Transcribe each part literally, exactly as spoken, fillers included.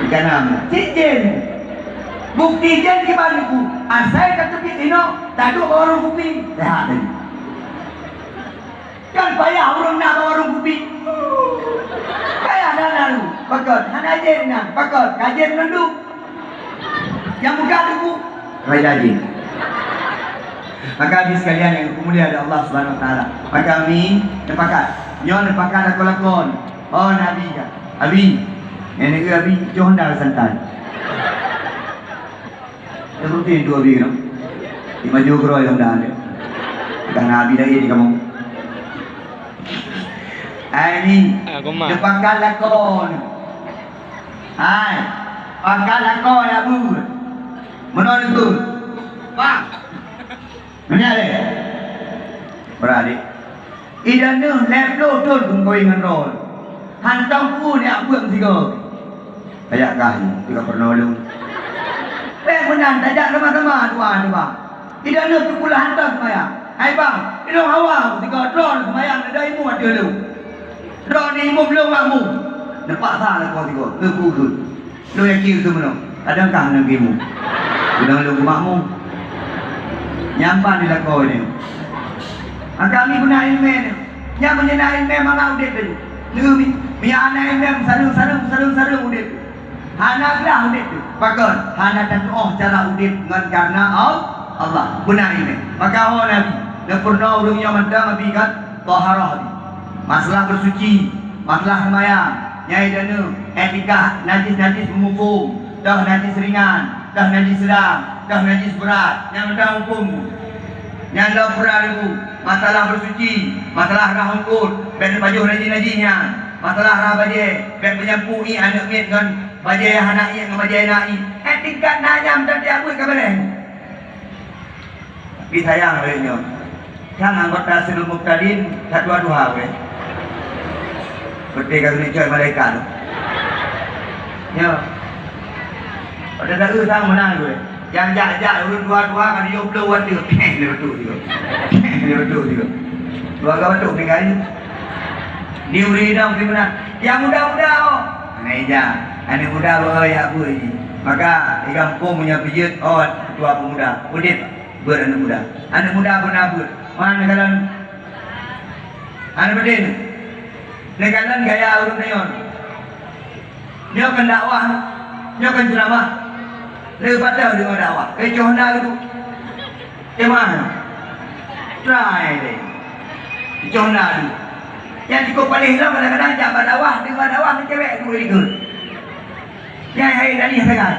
Ikan ham. Cit jén. Bukti jén kiban Teungku. Asai tateubiet inoe, taduek bak warong kupi. Sehat tadi. Kan payah ureueng na bak warong kupi. Payah na lalu. Pakon? Hana jén na. Pakon? Ka jén meunduek. Nyang buka Teungku, raja jin. Maka, Abi sekalian nyang dimuliakan Allah Subhanahu Wa Taala, maka kami neupakat, nyoe neupakat lakoe-lakoe. Oh, Nabi ka. Abi, nenek Abi, cok honda santai. Rutin tu Abi, no? Di maju keroy honda dia. Bukan Abi lagi di kamu. Ai ni, neupakat lakoe. Hai, pakat lakoe ya, Bu. Meunoe neuteuh. Bang. Meunyo lé. Beradik. Idan neuh lhèe ploh thon kungkoi ngon droe. Hantom peue neujak beuet meusigoe. Tajak kah nyoe, teuka peurunoe lôn. Bèk meunan, tajak sama-sama dua nyoe, Bang. Idan neuh teupeue lhèe hantom seumayang. Hai, Bang, ilôn hawa meusigoe droeneuh seumayang, neuda imum ateueh lôn. Droeneuh imum lôn makmum. Neupaksa lakoe sigoe, neupeubuet. Lôn yakin keu meunoe, kadang kah ngon geumu. Udang lôn geumakmu. Nyan ban di lakoe nyoe. Maka mi guna ileumèe nyoe. Nyan meunyoe na ileumèe mangat udép teuh. Nyoe mi, mi hana ileumèe meusaleueng-saleueng, meusaleueng-saleueng udép. Hana glah udép teuh. Pakon? Hana tatuoh cara udép ngon kareuna Al-, Allah. Guna ileumèe. Maka ho Nabi, neupeurunoe ureueng nyoe mantong Nabi kan? Taharah Nabi. Masalah beusuci, masalah seumayang, nyan idan neuh, etika najis-najis meumuphom, toh najis ringan, toh najis sedang, toh najis brat, nyan mantong huköm. Nyan lom peurah ribu, masalah beusuci, masalah rhah eungkôt, bèk neupajoh najis-najis nyan, masalah rhah bajèe, bèk meunyampue ié aneuk miet ngon bajèe hana ié ngon bajèe na ié. Etika na nyan mantong tiap buet ka beureh. Tapi sayang lagèe nyoe. Sang anggota Sirul Mubtadin ka tuha-tuha wèh. Seperti ka geuneuk cok malaikat tu. Nyoe. Pada taeu sang meunan wèh. Nyang jak-jak ureueng tuha-tuha ka jiyue bloe watèe. Peh, lé beutôi juga. Peh, lé beutôi juga. Dua ka batuk tinggai. Di ureueng inong di meunan. Nyang muda-muda oh. Hana ija. Aneuk muda beu ya beu ji. Maka di gampông meunyoe pijeuet oh ketua pemuda. Udép. Beuet aneuk muda. Aneuk muda beuna beuet. Man neukalon. Aneuk muda. Neukalon gaya ureueng tanyoe. Nyoe kan dakwah, nyoe kan ceramah. Le padah deungoe dakwah. Eh, coh na gitu. Ceramah. Try deh. Coh na gitu. Nyang cukup paléh lom kadang-kadang jak bak dakwah, deungoe dakwah meucewek dua ikot. Nyang hai lali sagai.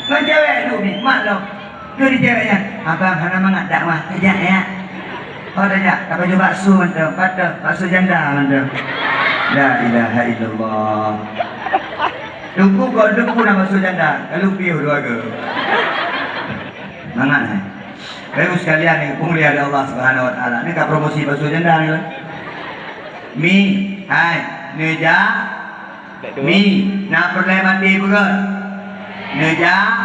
Ngon cewek tu ni, mak lom. Tu di cewek nyan, "Abang hana mangat dakwah, tajak ya." Oh, tajak, tapi coba bakso mantong, patah, bakso janda mantong. La ilaha illallah. Tunggu kok tunggu nama bakso janda, lalu piuh dua ke. Mangat, hai. Bapak Ibu sekalian yang dimuliakan Allah Subhanahu wa Taala. Ni ka promosi bakso janda ni lah. Mi, hai, neujak. Mi, na peureulèe maté peue? Neujak.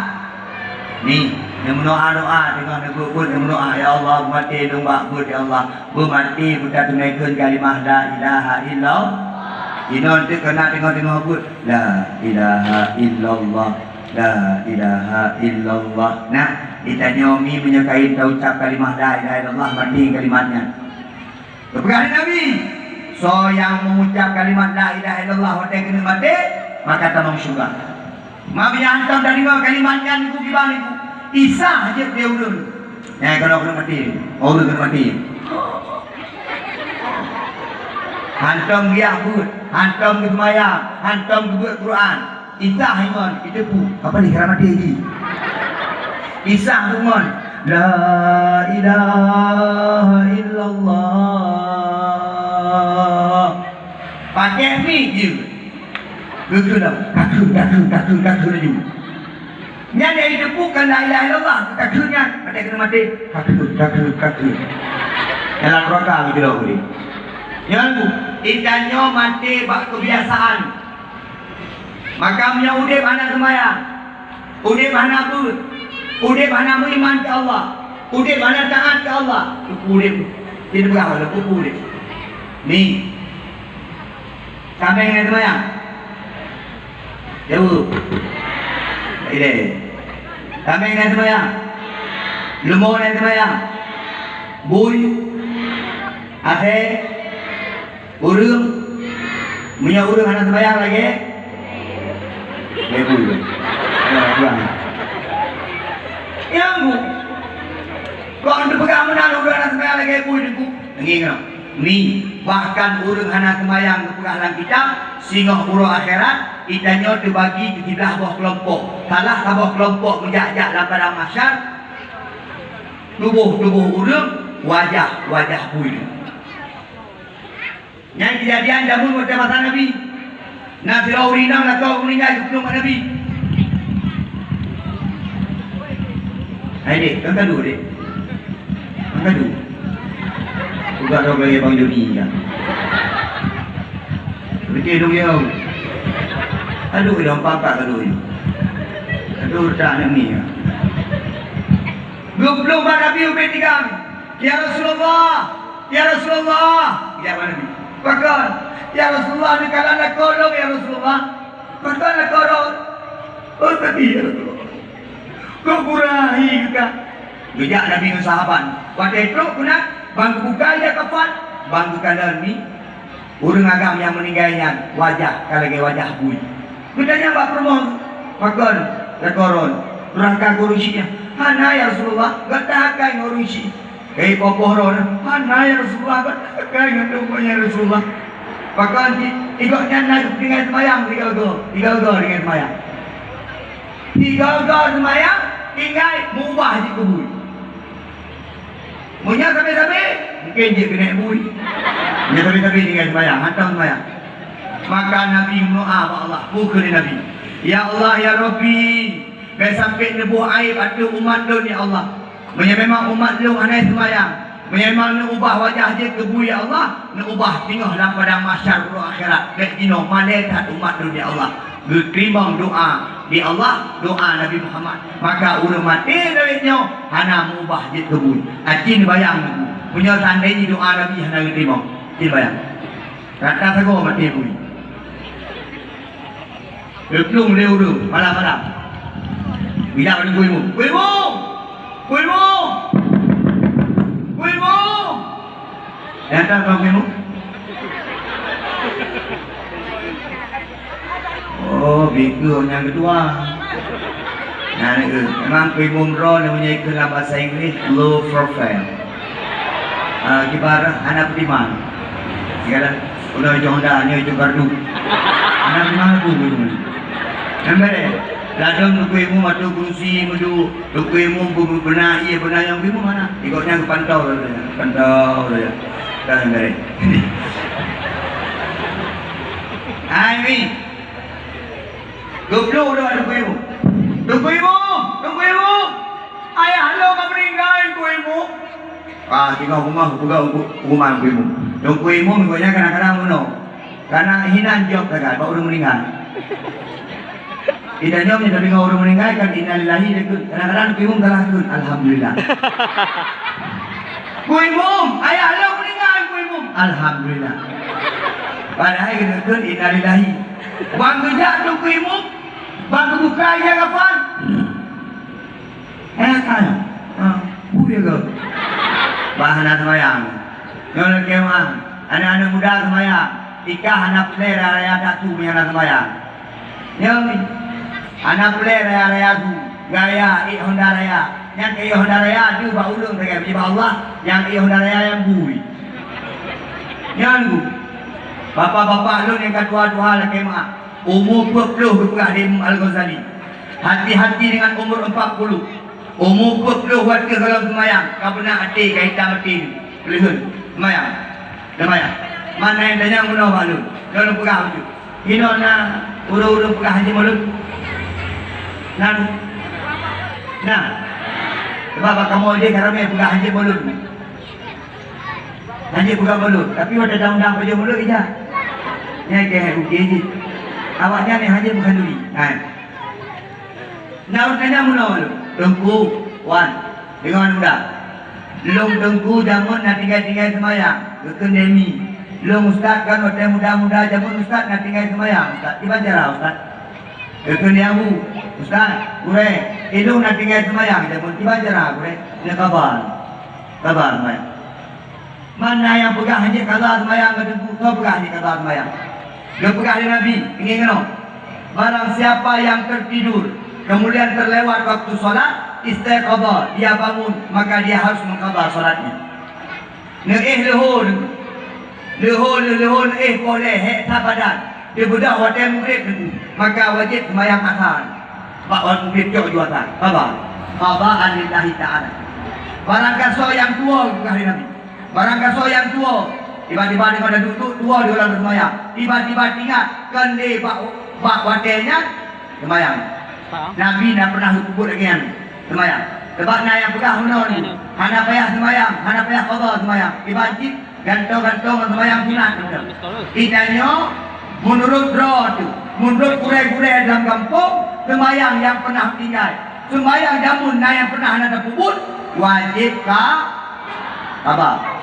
Mi, neumeudoa-doa, teungoh neubeuet-beuet neumeudoa, "Ya Allah, beumaté lôn bak beuet, ya Allah. Beumaté beutateumèe kheun kalimah la ilaha illallah." Inoe teuk keunan teungoh-teungoh beuet, "La ilaha illallah, la ilaha illallah." Nah, di tanyoe mi meunyoe kayém taucap kalimah la ilaha illallah, maté kalimat nyan. Geupeugah lé Nabi, "Soe nyang meuucap kalimat la ilaha illallah watèe keuneuk maté, maka tamong syeuruga." Meunyoe hantom tadeungoe kalimat nyan, Teungku, kiban Teungku, Isa jeuet lé ureueng. Nyan keunoe keuneuk maté, ureueng keuneuk maté. Hantom geujak beuet, hantom geuseumayang, hantom geubeuet Quran. Isa ingon, jiteupeue, ka paléh keuneuk maté jih. Isa ingon, "La ilaha illallah." Pakék mi jeuet. Geukheun lam, ka kheun, ka kheun, ka kheun, ka kheun laju. Nyan nyang jiteupeue kon la ilaha illallah, ka kheun nyan, watèe keuneuk maté, ka kheun, ka kheun, ka kheun. Dalam neuraka geujulok udép. Nyan, di tanyoe maté bak keubiasaan. Maka meunyoe udép hana seumayang, udép hana beuet, udép hana meuiman keu Allah, udép hana taát keu Allah, peue udép? Di neugara lôn peue udép? Ni. Samèe ngon seumayang. Jaweueb. Ilée. Ramé na seumayang? Leumo na seumayang? Bui? Asée? Ureuëng? Meunyoe ureuëng hana seumayang lagée? Lagée bui. Ya, kurang. Ya, Bu. Kok neupeugah meunan ureuëng hana seumayang lagée bui, Teungku? Ngieng nyoe, mi, bahkan ureuëng hana seumayang geupeugah lam kitab, singoh uroe akhirat, geutanyoe teubagi keu siblaih boh keulompok. Salah saboh keulompok meujak-jak lam padang mahsyar, tuboh-tuboh ureuëng, wajah-wajah bui. Nyan keujadian jameun watée masa Nabi. Na sidroe ureuëng inong lakoe ureuëng meuninggai geupeuduek bak Nabi. Hai dek, kan kadu dek? Kan kadu? Uga dong gaya Bang Joni ya. Betul dong ya. Aduh, dong pangkat kadu ya. Aduh, tak nak ni ya. Geupeuduek bak Nabi ubé tiga. "Ya Rasulullah, ya Rasulullah," geujak bak Nabi. Pakon? "Ya Rasulullah, neukalon lakoe lôn, ya Rasulullah." "Pakon lakoe droe?" "Oh, tadi, ya Rasulullah. Kok gurah ahi geuka." Geujak Nabi ngon sahabat. Watée trok keunan, ban geubuka ija kafan, ban geukalon mi. Ureuëng agam nyang meuninggai nyan wajah ka lagée wajah bui. Geutanyong bak peurumoh, "Pakon lakoe droe?" "Durhaka keu ureuëng syik nyan." "Hana, ya Rasulullah, gata akai ngon ureuëng syik." "Keu poh-poh droe?" "Hana, ya Rasulullah, gata akai ngon lôn, ya Rasulullah." Pakon jih, "Gobnyan na tinggai seumayang tiga goe, tiga goe tinggai seumayang." Tiga goe seumayang, tinggai meubah jeuet keu bui. Meunyoe sabe-sabe, mungken jeuet keuneuk bui. Meunyoe sabe-sabe tinggai seumayang, hantom seumayang. Maka Nabi meudoá bak Allah, bukon lé Nabi, "Ya Allah, ya Rabbi, bék sampoe neuboh aéb ateueh umat lôn, ya Allah. Meunyoe memang umat lôn hana seumayang, meunyoe memang neuubah wajah jeuet keu bui, ya Allah, neuubah singoh lam padang mahsyar uroe akhirat, bék jinoe malée that umat lôn, ya Allah." Geuteurimong doá di Allah, doá Nabi Muhammad. Maka ureuëng maté lawét nyoe hana meubah jeuet keu bui. Aci neubayang, meunyoe seandai jih doá Nabi hana geuteurimong, ci neubayang. Rata sagoe maté bui. Geuplueng lé ureuëng malam-malam. Geujak bak Teungku Imum. "Teungku Imum! Teungku Imum! Teungku Imum!" Nyang ka Teungku Imum? Oh, bikeu nyang keudua. Nah, nyan keuh. Memang Teungku Imum droe, nyang meunyoe ikheun lam bahasa Inggris, low profile. Ah, kiban hana peudiman. Segala udah itu Honda, nyoe itu gardu. Hana peudiman aku, Teungku Imum. Nyang bere, ladom Teungku Imum ateueh kerusi meuduek, Teungku Imum bu-, beuna ié, beuna nyang Teungku Imum hana. Ikot nyang geupantau saja, pantau saja. Dah nyang bere. Hai, Mi. Geuplueng udah Teungku Imum. "Teungku Imum, Teungku Imum. Ayah lôn ka meuninggai, Teungku Imum." Ah, singoh beungoh geupeugah u-, u-, u rumoh Teungku Imum. Teungku Imum gobnyan kadang-kadang meunoe. Karena hinan jaweueb sagai bak ureuëng meuninggai. Geutanyoe meunyoe tadeungoe ureuëng meuninggai kan innalillahi takheun. Kadang-kadang Teungku Imum salah kheun, alhamdulillah. "Teungku Imum, ayah lôn meuninggai, Teungku Imum." Alhamdulillah. Padahai geukheun innalillahi. Ban geujak Teungku Imum, ban geubuka ija kafan. Eh, kan? Ha, bu dia ke? Bah hana seumayang. Nyoe lagée mah, aneuk-aneuk muda seumayang. Tikah hana peureulée raya-raya tattoo meunyoe hana seumayang. Nyoe, hana peureulée raya-raya su. Gaya ék Honda raya. Nyang ék Honda raya deuh bak ureuëng sagai, bak Allah, nyang ék Honda raya nyang bui. Nyan, Bu. Bapak-bapak lôn nyang ka tuha-tuha lakée meu'ah. Umu peuet ploh geupeugah lé Imam Al-Ghazali, "Hati-hati dengan umur empat puluh. Umu peuet ploh watée gohlom seumayang, ka beuna até ka itam até." Peuleuheuen, seumayang. Seumayang. Mana nyang tanyong bunoe bak lôn. Lôn peugah bacut. Inoe na ureuëng-ureuëng peugah hanjeuet mulod? Na? Na? Sebab bak kamoe jih ka ramé peugah hanjeuet mulod. Hanjeuet peugah mulod, tapi watée undang-undang pajoh mulod ija. Nyan keuh ukeue jih. Awaknyan nyang hanjeuet meukeunduri. Hai. Na ureuëng tanyong meunoe lôn, "Teungku, wan, deungoe muda. Lôn Teungku jameun na tinggai-tinggai seumayang, geukheun demi. Lôn ustaz kan watée muda-muda jameun ustaz na tinggai seumayang, ustaz. Kiban cara ustaz?" Geukheun lé Abu, "Ustaz, gurée, ilôn na tinggai seumayang, jameun kiban cara, gurée?" "Nyan qadha. Qadha seumayang." "Man na nyang peugah hana qadha seumayang?" Geuteupeue, "Soe peugah hana qadha seumayang?" Geupeugah lé Nabi, ingat keunoe, "Barang siapa yang tertidur, kemudian terlewat waktu salat, istaiqadha, dia bangun, maka dia harus mengqadha salatnya." Neuéh leuhô, leuhô, leuhô neuéh poh lhée, hék that badan, teubeudôh watée mugreb teungku, maka wajéb seumayang asar bak watée mugreb cok ju asar. Qadha, qadha'an lillahi ta'ala. Barang gasoe nyang tuwoe, geupeugah lé Nabi, barang gasoe nyang tuwoe, tiba-tiba deungon duek tuwoe di dalam seumayang, tiba-tiba teuingat kon lé bak, bak watée nyan, seumayang. Nabi na pernah geupeubuet lagée nyan, seumayang. Sabab na nyang peugah meunoe, hana payah seumayang, hana payah qadha seumayang. Kiban cit, gantoe-gantoe ngon seumayang sunat. Geutanyoe, meunurot droe teuh, meunurot gurée-gurée lam gampông, seumayang nyang pernah tinggai, seumayang jameun na nyang pernah hana tapeubuet, wajéb ka qadha.